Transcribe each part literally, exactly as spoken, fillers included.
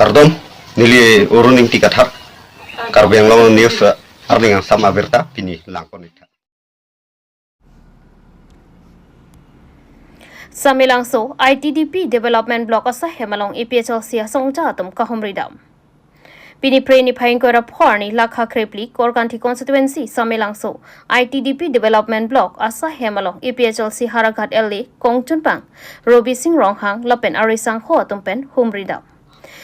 Kardom, neli Arun Ingti Kathar, Karbi Anglong News, eh, arni angsam abirta pini langpon-ik tha. Samelangso I T D P Development Block asai hem along A P H L C asongja atum kahumri dam. Pini Phre niphai ingkoi ra pho arni Lakha Krepli Korkanthi Constituency Samelangso I T D P Development Block asai hem along A P H L C Howraghat L A kongchunpang Robising Ronghang lapen arisangho atum pen humri dam.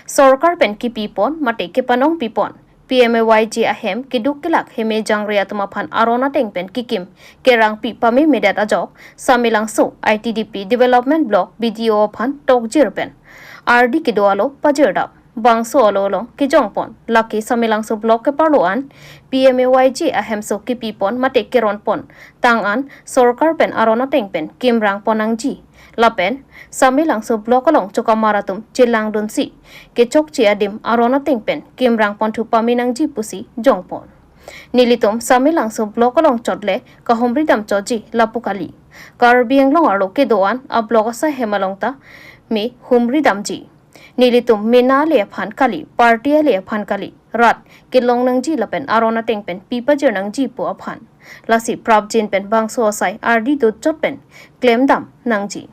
Sorkar pen kipipon mate kepanong pipon P M A Y G ahem keduk kelak heme jangre atum aphan aron ateng pen kikim kerangpi pamemedet ajok Samelangso I T D P Development Block B D O aphan tokjir pen ardi kedo alo pajir dam. Bangso alo along kejongpon lake Samelangso Block keparlo an P M A Y G ahemso kipipon mate keronpon tang an sorkar pen aron ateng pen kimrangpon nangji. Lapen Samelangso Block along chokamar atum chelangdunsi kechokche adim aron ateng pen kimrangponthu pame nangji pusi jongpon. Nelitum Samelangso Block along chotle kahumri dam choji lapu kali. Karbi Anglong arlo kedo-an a block asai hem along ta me humri damji. Nelitum mena ale aphan kali, party ale aphan kali, rat kelong nangji lapen aron ateng pen pi pajir nangji pu aphan. Lasi prapjin pen bangso asai ardi dotjot pen klemdam nangji.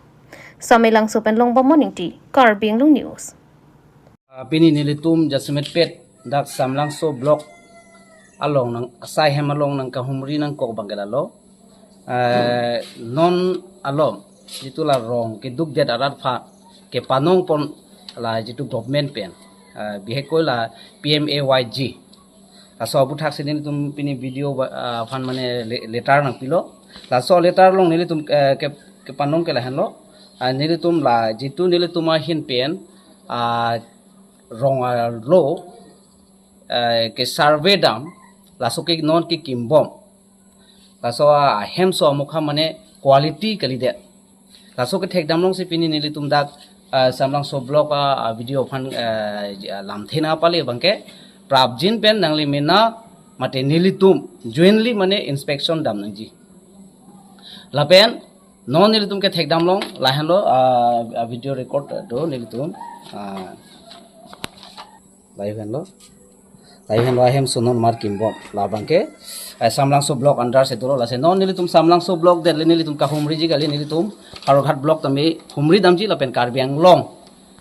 Samelangso pen Longbamon Ingti, Karbi Anglong News. Ah, pini nelitum jasemet pet dak Samelangso Block along nang asai hem along nangkahumri nangkok abangke lalo. Eh, non alom jitu la rong kedukdet arat aphan kepanongpon la jitu government pen, eh, bihek koi la P M A Y G. Laso aputhak si nelitum pini B D O ba, ah, aphan mane le-, letter nangpilo. Laso letter along nelitum, eh, ke, kepanong ke lahenlo. Ah, nelitum la jitu nelitum ahin pen, ah, rong arlo, eh, ke survey dam, laso ke non kekimbom. Laso ahemso amokha mane quality kalidet. Laso kethekdam alongsi pini nelitum dak, eh, Samelangso Block a, a B D O aphan, eh, j-, ah, lamthe nangpale abangke prapjin pen nangli mena mate nelitum jointly mane inspection dam nangji. Lapen non nelitum kethekdam along lahenlo, ah, ah, video record do nelitum, ah, live henlo. Live henlo ahemso non mar kimbom. Labangke, eh, Samelangso Block under si dolo lasi. Non nelitum Samelangso Block det le nelitum kahumriji kali, nelitum Howraghat Block tame humri damji lapen Karbi Anglong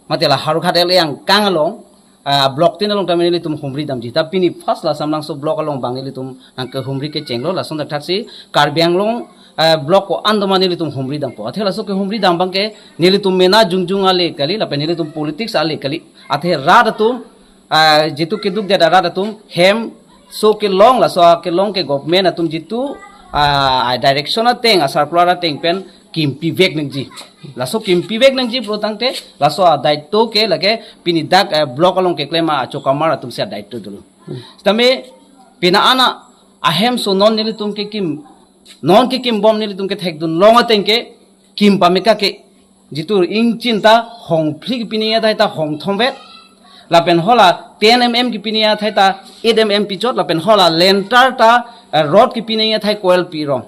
mate la Howraghat L A angkang along, ah, block tin along tame nelitum humri damji. Ta pini first la Samelangso Block along abang nelitum nangkehumri kechenglo, lason dak thaksi Karbi Anglong, ah, block ko-an doma nelitum humri dampo. Athe laso kehumri dam abangke nelitum mena jongjong ale kali, lapen nelitum politics ale kali. Athe rat atum, ah, jitu kedukdet arat atum hemso kelong, laso kelong ke government atum jitu, ah, direction ateng, a circular ateng pen kimpivek nangji. Laso kimpivek nangji pulotangte, laso adaito ke lake pini dak, eh, block along keklem achokamar atumsi adaito dolo. Sitame pini ana ahemso non nelitum kekim, non kekimbom nelitum kethekdun long ateng ke kim pameka ke jitu ingchin ta hongphli kepi nangji athai ta hongthomvet. Lapen hala ten M M kepi nangji athai ta eight M M pichot, lapen hala lenter ta, eh, rod kepi nangji athai coil pirong.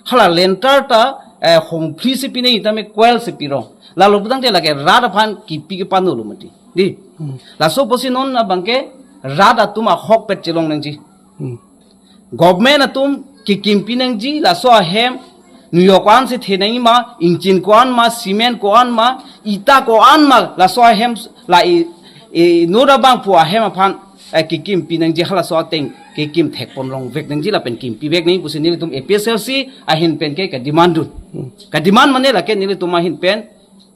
Hala lenter ta, eh, hongphli si pi nangji tame coil si pirong. Lalo pulotangte lake rat aphan kipi kepanolo mati. Di. Hmm. Laso pusi non abangke rat atum ahokpet chelong nangji. Hmm. Government atum kekimpi nangji laso ahem, niyok ko-an si the nangji ma, ingchin ko-an ma, cement ko-an ma, ita ko-an ma, laso ahem la i, i nora bang pu ahem aphan, eh, kekimpi nangji halaso ateng kekim thekpon longvek nangji lapen kimpivek nangji pusi nelitum A P H L C ahin pen ke kedemand dun. Hmm. Kedemand mane lake nelitum ahin pen,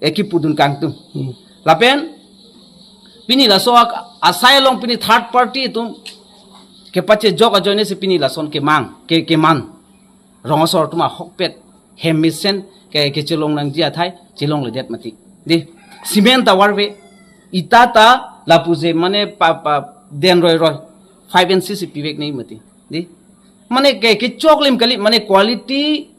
eh, kipudun kangtung. Hmm. Lapen pini laso ak-, asai along pini third party atum kepachejok ajoine si pini lason kemang, ke, keman. Rong asor atum ahokpet hem mesen ke, kechelong nangji athai chelongledet mati. Di, cement ta varve, ita ta lapu je mane pa, pa, den roiroi, five inches si pivek nangji mati. Di, mane ke, kechoklim kali, mane quality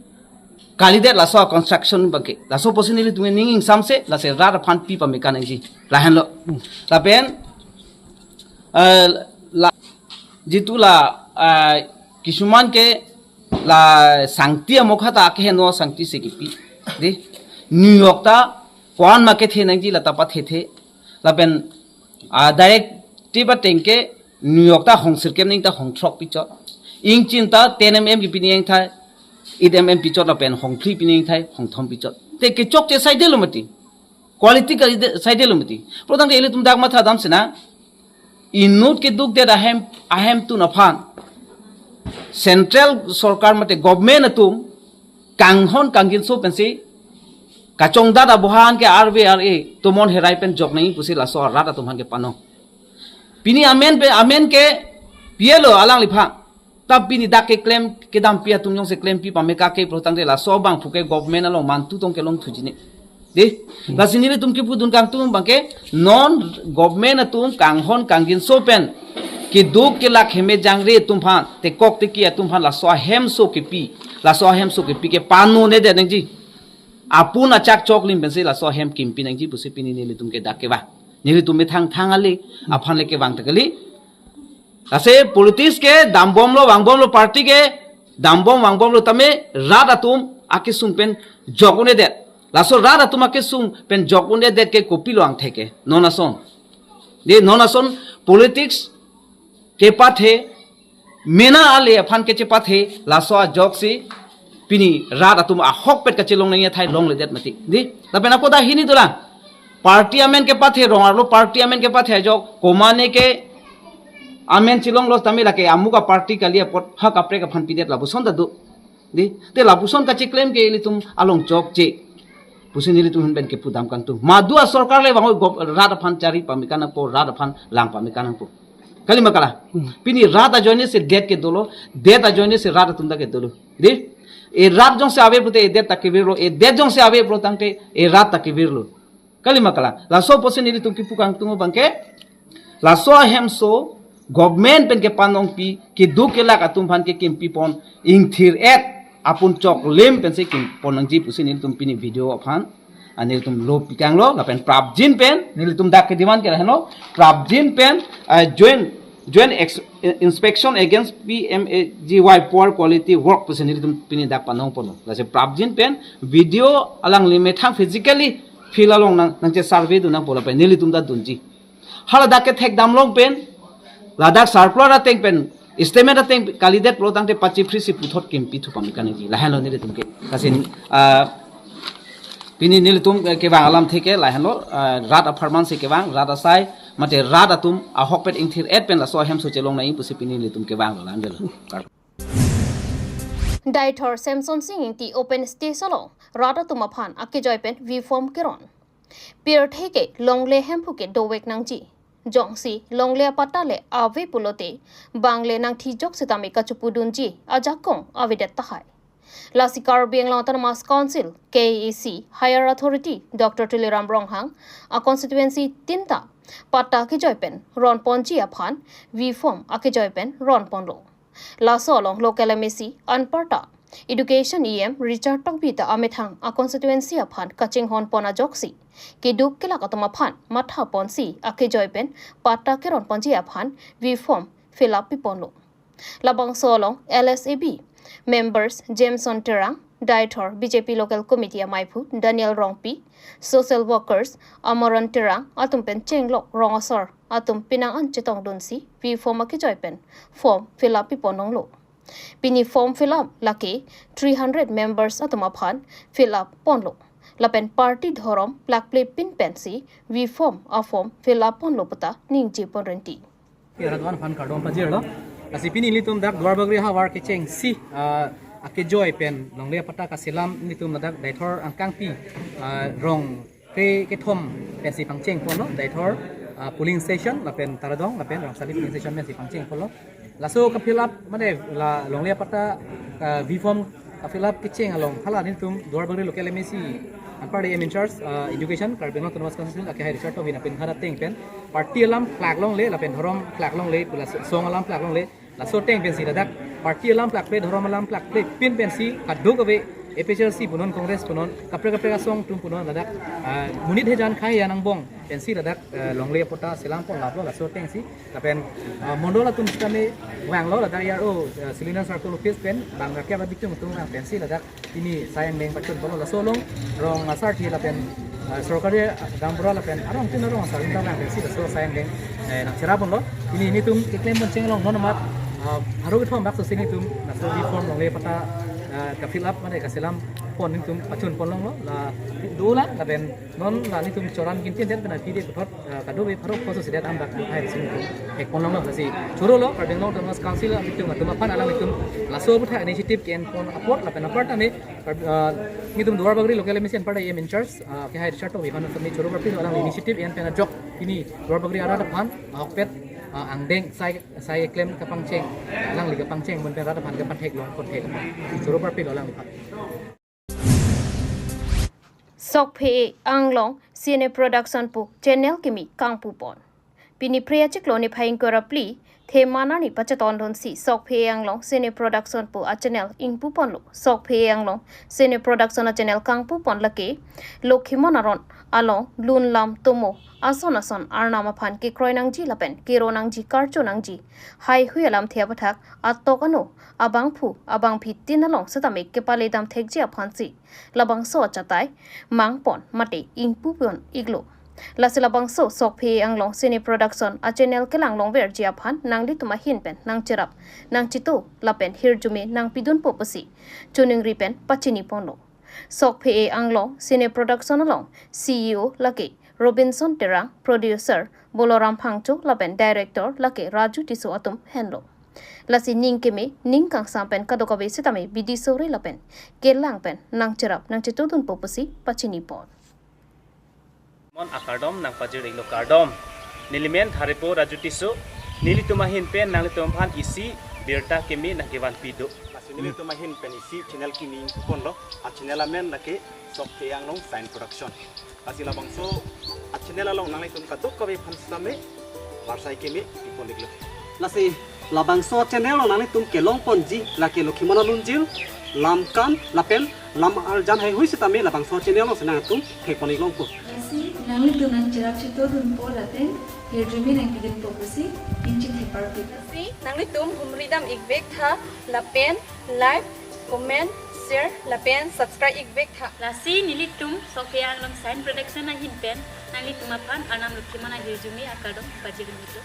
kalidet laso construction abangke. Laso pusi nelitum ning ingsamse, lasi rat aphan pi pameka nangji. Lahenlo. Lapen, eh, la, jitu la, eh, kisuman ke la sangti amokha ta akeheno sangti si kipi. Di, niyok ta ko-an ma kethe nangji lata pathethe. Lapen A directive ateng ke New York ta hong sirkep ning ta hong throk pichot. Ingchin ta ten M M ke pini ingthai, eight M M pichot lapen hong phli pini ingthai, hong thom pichot. Te kechokche saidelo mati. Quality ka ide saidelo mati. Pro tangte ilitum dak matha dam sina. Inut keduk det ahem, ahemtun aphan Central Sorkar mate government atum kanghon kangjinso pensi kachongdat abohan ke R V R A tomon herai pen jok nangji pusi laso arat atum aphan kepano. Pini amen pe, amen ke P L O alangliphan. Ta pini dak keklem kedampi atum jongsi klempi pame kake pro tangte laso abangphu ke government along mantu tong kelong thuji ne. Dei, lasi nelitum kepudun kangtung abang ke non government atum kanghon kangjinso pen keduk kelak heme jangre atum aphan, tekok teki atum aphan laso ahemso kepi, laso ahemso kepi ke pano ne det nangji. Apun achak choklim pensi laso ahem kimpi nangji pusi pini nelitum ke dak kevang. Nelitum methang thang ale aphan le kevang ta kali. Lasi politics ke dambomlo vangbomlo, party ke dambom vangbomlo tame rat atum akesung pen jok un-edet. Laso rat atum akesung pen jok un-edet ke kopilo angthek ke? Non ason. Dei, non ason politics kepathe, mena ale aphan kechepathe, laso ajoksi pini rat atum ahokpet kachelong nangji athai longledet mati. Dei, lapen ako dak hini dolang. Party amen kepathe, rong arlo party amen kepathe ajok, komane ke amen chelonglo tame lake amuk aparty kali apot ha kaprek aphan pidet lapuson ta do. Dei, te lapuson kacheklem ke ilitum along chokche pusi nelitum ahin pen kepudam kangtung. Madu asorkar le vang gov-, rat aphan chari pame kanangpo, rat aphan lang pame kanangpo. Kalima kala. Pini rat ajoinesi det ke dolo, det ajoinesi rat atum ta ke dolo. Dei, e rat jongsi ave pute e det ta kevirlo, e det jongsi ave pro tangte e rat ta kevirlo. Kalima kala. Laso pusi nelitum kepu kangtung abang ke, laso ahemso government pen kepanongpi, keduk kelak atum aphan ke kimpi pon, ingthir-et apun choklim pensi kimpon nangji pusi nelitum pini video aphan, ah, nelitum lo pikanglo, lapen prapjin pen nelitum dak ke demand ke lahenlo, prapjin pen, ah, joint, joint ex-, inspection against P M A G Y poor quality work pusi nelitum pini dak panong ponlo. Lasi prapjin pen video alangli methang physically field along nang, nangche survey dun nangpo lapen nelitum ta dunji. Hala dak kethek damlong pen, ladak circular ateng pen, statement ateng kalidet pulo tangte pachiphri si puthot kimpi thu pame kanangji. Lahenlo nelitum ke. Lasi, ah, pini nelitum, eh, kevang alamthe ke lahenlo, ah, rat apharman si kevang, rat asai, mate rat atum ahokpet ingthir-et pen laso ahemso chelong nangji pusi pini nelitum kevanglo, lahenlo. Deithor Semsonsing Ingti open stage along rat atum aphan akejoi pen V form keron. Pirthe ke longle hemphu ke dovek nangji. Jongsi longle apatta le ave pulote, bang le nangthijok sitame kachepudunji ajakong avedet tahai. Lasi Karbi Anglong Autonomous Council, K A A C, Higher Authority Doctor Tuliram Ronghang a constituency tinta patta kejoi pen ron ponji aphan V form akejoi pen ron ponlo. Laso along local M A C anparta Education E M Richard Tokbi ta amethang a constituency aphan kachinghon pon ajoksi keduk kelak atum aphan matha ponsi akejoi pen patta keron ponji aphan V form fill up piponlo. Labangso along L S A B members Jameson Terang, Deithor B J P Local Committee amaiphu Daniel Rongpi, social workers Amaran Terang atum pen chenglok rong asor atum pinang an chetongdunsi V form akejoi pen form fill up piponlonglo. Pini form fill up lake three hundred members atum aphan fill up ponlo. Lapen party dhorom plakple pin pensi V form a form fill up ponlo puta ningje pon renti. Kira tuan phan kardom pajirlo. Lasi pini ilitum dak Duarbagori havar kechengsi, ah, akejoi pen longle apatta kaselam ilitum ladak Deithor angkangpi, ah, rong kre kethom pensi pangcheng ponlo, Deithor, ah, polling station lapen Taradong lapen Rangsali polling station pensi pangcheng ponlo. Laso ka-fill up mane la longle apatta, ah, V form ka-fill up kecheng along hala nelitum Duarbagori local M A C anparta M in charge, ah, education Karbi Anglong Autonomous Council akehai Richard Tokbi aphan hara ateng pen party alam plak longle lapen dhorom plak longle, plus song alam plak longle, laso ateng pensi ladak party alam plakple, dhorom alam plakple pin pensi kadokave A P H L C punon, Congress punon, kaprek kaprek asong atum punon ladak, ah, monit hejan khei hejan angbong pensi ladak, ah, longle apatta selam pon laplo laso atengsi. Lapen, ah, mondol atum sitame vanglo ladak E R O, ah, Siloniar Circle Office pen bang rakyat abitung atum vang pensi ladak pini sai angdeng pachun ponlo. Laso along rong asarthe lapen, ah, sorkari gaonbura lapen arongtin arong asar ta vang pensi laso sai angdeng Eh, nangcherap ponlo, pini nelitum keklem poncheng along non amat, ah, pharo kethom bak susi nelitum laso reform longle patta, ah, ka-fill up mane kaselam pon nelitum pachun pon longlo, la dolang lapen non la nelitum Choran Kintien pen aphi de puthot, ah, kadokave pharo pho susi det ambak hai susi nelitum thek pon longlo, lasi choro lo Karbi Anglong Autonomous Council atum atum aphan alanglitum laso aphuthak initiative ke-en pon apot lapen aparta ne, ah, nelitum Duar Bagori local M A C anparta E M in charge, ah, kehai Richard Tokbi aphan kami choro parpilo alang initiative en pen ajok pini Duar Bagori arat aphan ahokpet, ah, angdeng sai sai klem kapangcheng, alangli kapangcheng, mun pen rat aphan kapathek long konthek aphan choro parpilo alangliphan. Sokphe Anglong Cine Production pu channel kimi kangpu pon. Pini Phre achiklo niphai ingkoi ra phli, Theman arni pachetong dunsi Sokphe Anglong Cine Production pu a channel ingpu ponlo. Sokphe Anglong Cine Production a channel kangpu pon lake Lokhimon aron along lun lam tomo ason ason arnam aphan kekroi nangji lapen kero nangji karcho nangji haihui alamthe aphuthak atok ano abangphu abangphi tin along setame kepale dam thekji aphansi labangso achatai mang pon mate ingpu pon iklo. Lasi labangso Sokphe Anglong Cine Production a channel kelang longverji aphan nanglitum ahin pen nangcherap nangchito lapen hirjume nangpidunpo pusi choningri pen pachini ponlo. Sokphe Anglong Cine Production along C E O lake Robinson Terang, producer Boloram Phangcho lapen director lake Raju Tisso atum henlo. Lasi ning keme ning kangsam pen kadokave setame bidi sore lapen kelang pen nangcherap nangchitodunpo pusi pachini pon. Mon akardom nangpajir iklo kardom. Nelimen Tharepo Raju Tisso, nelitum ahin pen nanglitum aphan isi birta keme nangkevanpi do. Lasi nelitum ahin pen isi channel kimi ingpu ponlo, a channel amen lake Sokphe Anglong Cine Production. Lasi labangso a channel along nanglitum kadokave aphan setame varsai keme pipon iklo. Lasi labangso channel along nanglitum kelong ponji lake Lokhimon alunjir, lam kan lapen lam arjan haihui setame labangso channel along si nangtum thek pon ik longpo. Lasi nanglitum nangcherap chitodunpo lapen hirjume nangpidunpo pusi ningching theparpi. Lasi nanglitum humri dam ikvek tha lapen like, comment, share lapen subscribe ikvek tha. Lasi nelitum Sokphe Anglong Cine Production ahin pen nanglitum aphan arnam Lokhimon ahirjume akardom pajir iklo.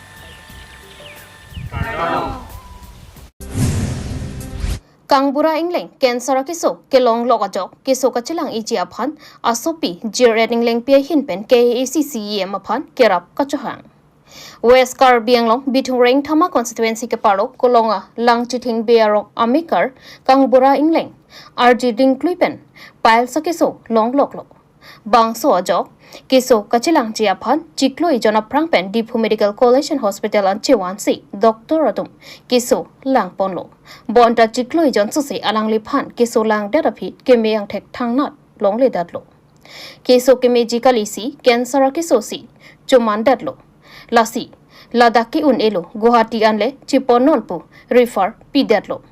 Kangbura Ingleng cancer akeso kelong lok ajok keso kachelang iji aphan asopi Jiret Inglengpi ahin pen K A A C C E M aphan kerap kachohang. West Karbi Anglong Bithung Rengthama constituency keparlo Kolonga Langchithing Bey arong amekar Kangbura Ingleng arji dingklui pen piles akeso long loklo. Bangso ajok keso kachelangji aphan chiklo ejon aphrang pen Diphu Medical College and Hospital an chevansi doctor atum keso lang ponlo. Bonta chiklo ejon susi alangliphan keso langdet aphi keme angthek thangnat longledetlo. Keso kemeji kalisi cancer akeso si chomandetlo. Lasi ladak ke-un-elo Guwahati anle cheponnon pu refer pidetlo.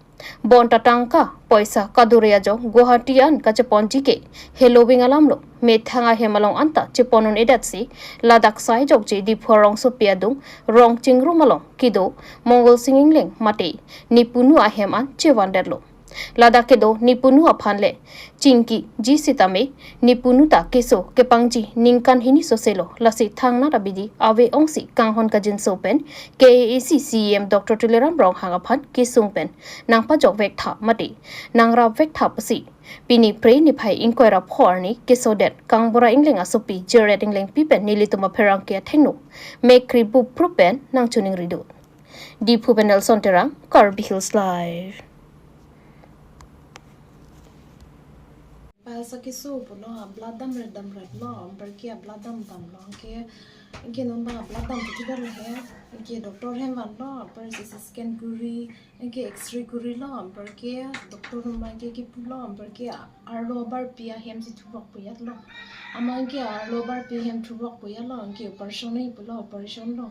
Bonta tangka poisa kadure ajok Guwahati an kacheponji ke heloving alamlo, methang ahem along anta chepon un-edetsi ladak sai jokji Diphu arongsopi adung rong chingrum along kedo Mongol Sing Ingleng mate nepunu ahem an chevandetlo. Ladak kedo nepunu aphan le chingkiji sitame nepunu ta keso kepangji ningkan hini soselo, lasi thangnat abidi ave ongsi kanghon kangjinso pen K A A C C E M Doctor Tuliram Ronghang aphan kesung pen nangpajok vek tha mate nangrap vek tha pusi pini Phre niphai ingkoi ra pho arni kesodet Kangbura Ingleng asopi Jiret Inglengpi pen nelitum apherangke athengno mekri buprup pen nangchoningridun. Diphu pen Nelson Terang, Karbi Hills Live. Piles akeso pulo, blood damre damre lo, anparke blood dam damlo, anke, anke non ba blood dam tu tidak lo he, anke doctor hem vanlo, anpar C T scan kuri, anke X-ray kurilo, anparke doctor non ba anke kipulo, anparke arlo abarpi ahem si thuvok puyat lo. Amat anke arlo abarpi ahem thuvok puyat lo, anke operation ni pulo, operation lo.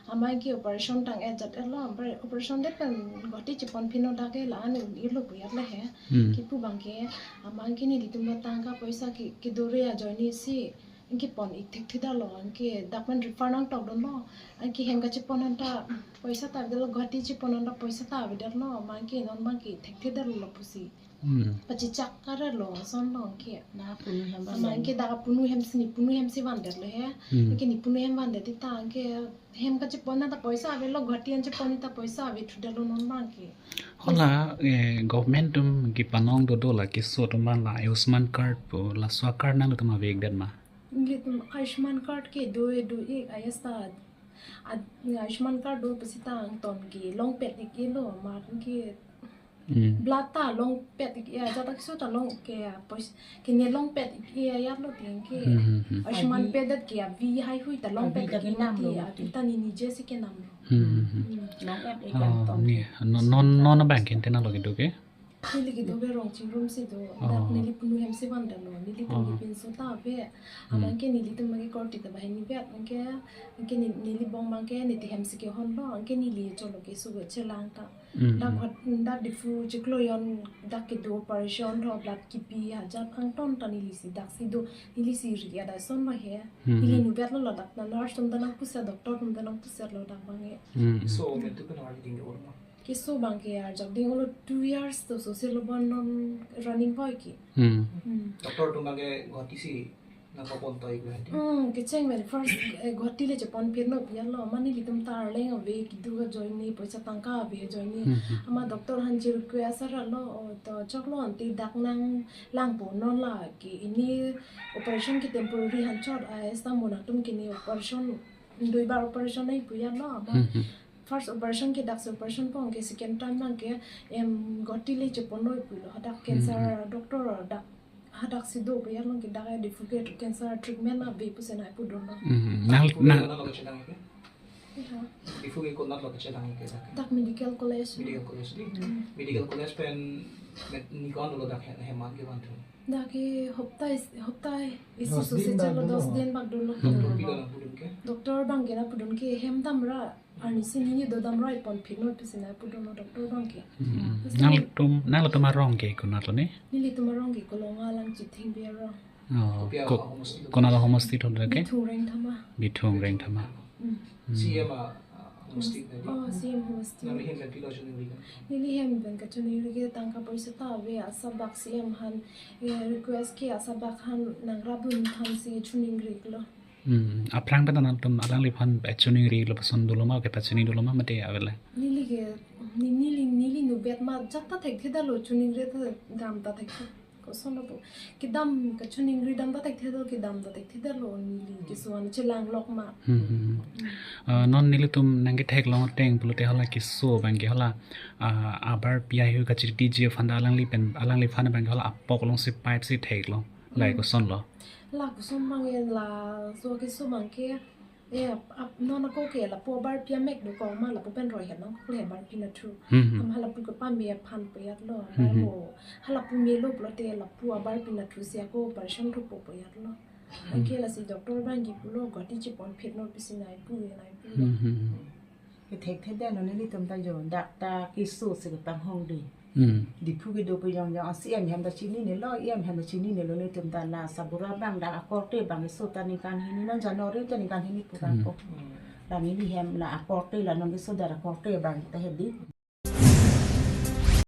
Amat anke operation tang-et jat-et lo, anpar operation det pen Guwahati chepon phinodake la-an un-elo puyat le he. Hmm. Kipu abangke, amat anke nelitum ta tangka poisa ke, kedure ajoine si, Anke pon ik thekthedetlo, anke dak pen refer nangtokdunlo. Anke hem kachepon anta poisa ta avedetlo, Guwahati chepon anta poisa ta avedetlo, ma anke non abangke thekthedetlo pusi. Hmm. Pachichak karelo, ason lo anke. Na punu hem ma anke dak punu hem si, ne punu hem si vandetlo he. Hmm. Anke ne punu hem vandet ta anke hem kachepon anta poisa avedetlo, Guwahati an chepon ta poisa ave thudetlo non abangke. Hala, eh, government atum kepanong dodo la keso atum abang la Ayushman card pu, laso a-card nanglitum ave-ikdet ma? Nelitum Ayushman card ke do do ik ayas ta. Ad-, Ayushman card do pusi ta angton ke longpet ik-elo, ma anke Hmm. blood ta longpet ik-e, ajat ta keso ta long ke, pois, ke ne longpet ik-e ajatlo ti anke. Hmm, hmm, hmm. Ayushman Abi pedet ke avi haihui ta longpet abi ta ik-e kenamlo mati, mati. Abi ta ne nije si kenamlo. Hmm, hmm, hmm. Hmm. Long-et ik Oh, angton. Ne, non, non, non abangke antenna lo kedo ke? Neli kedo ke Rongchingrum si do, Oh. dak neli punu hem si vandetlo, nelitum Oh. kepinso ta ave. Hmm. Abangke nelitum abangke korte ta banghini vet, anke, anke ne-, neli bong abangke neti hem si kehonlo, anke neli cholo keso ke chelang ta. Hmm, Dak hmm. hot, dak Diphu chiklo jon dak kedo operation tho blood kipi ajat angton ta neli si dak si do, neli si ri ada ason abang he. Hmm, Neli hmm. nuvetlo ladak ta nurse atum ta nangpuset, doctor atum ta nangpusetlo dak abangke. Hmm, hmm. So, metu pen arjuding olo ma? Keso abangke arjuding olo two years to sose lo bon non running boy ke. Hmm. Hmm. Doctor atum abangke Guwahati si nangpapon toi Guwahati. Hmm, kecheng pen first, eh, Guwahati le chepon phirno pi-etlo, ma nelitum ta arleng ave, kedo ajoine, poisa tangka ave ajoine. Hmm, hmm. Ama doctor aphan che-request arlo, o to choklo ante dak nanglangpo non la ke ini operation ke temporary aphan chot, ah, esta mo nangtum ke ne operation, duibar operation nangpi-etlo, ama Hmm, hmm. first operation ke dak si operation pon ke second time abangke, em, Guwahati le chepon noi pulo, hadak cancer Hmm, hmm. doctor dak hadak si do pi-etlo ke dak Diphu ke cancer treatment ave pusi nangpudunlo. Hmm, hmm. Nang, Diphu ke nang konatlo kachelang ik ke? Iya. Diphu ke konatlo kachelang ik ke dak? Dak medical college. Medical college di? Hmm. Medical college pen met ni ko-an dolo dak he-, hem an kevan thu? Dak ke hopta is-, hopta isi Dos sose din bak chalo, dos dolo. din bak dolo. Doctor Hmm. pilo nangpudun ke? Doctor abangke nangpudun ke hem damra arnisi nini do damra ipon phirno pusi nangpudunlo doctor abangke. Hmm. Terus Nangtum, nangtum arong ke konatlo ne? Nelitum arong ke Kolonga along Chithingpi arong. Oh, Kopi ko-, ahomosti lo? Konat ahomosti tho dak ke? Bithung Rengthama. Bithung Rengthama. Hmm. Hmm. C M a, a, homosti tadi. Oh, C M homosti. Nangli hem pen pilo choningri kan? Neli hem pen kachoningri ke tangka poisa ta ave, asabak C M aphan, eh, request ke asabak aphan nangrapdun aphan si choningrilo. Hmm, aphrang pen nangtum alangliphan, eh, choningrilo puson dolo ma, kepachini dolo ma, mate avelo? Neli ke, ne-, neli, neli nuvet ma ajat ta thekthedetlo, choningri ta dam ta thekthe. Koson lo po. Kedam kachoningri dam ta thekthedetlo, kedam ta thekthedetlo, neli keso an chelanglok ma. Hmm, hmm, hmm. Hmm. Ah, non nelitum nangketheklong ateng pulote hala keso abangke hala, ah, abarpi haihui kachirikji aphan ta alangli pen, alangliphan abangke hala apok along si pipe si theklong. Lahei Hmm. koson lo? La koson abang e, laso keso abangke, eh, ap-, ap-, non ako ke lapu abarpi amek dokok ma lapu pen roi-het nangkok le abarpi nathu. Hmm, hmm. Ama lapu kepame aphan pu-etlo. Hmm, hmm. Lapu, halapu melo pulote lapu abarpi nathu si ako operation thupo pu-etlo. Hmm. Anke lasi doctor abangke pulo Guwahati chepon phirno pusi nangpu, nangpu. Hmm, hmm, hmm. Kethekthedetlo nelitum ta jo, dak ta keso si kepanghong di. Hmm. Diphu kedo pu jong jong, a C M hem ta chininelo, E M hem ta chininelo, nelitum ta la sabura abang dak akorte abang keso ta ningkan hini, non January ta ningkan hini pu Hmm. ko. La neli hem la akorte la non keso dak akorte abang ta hedi.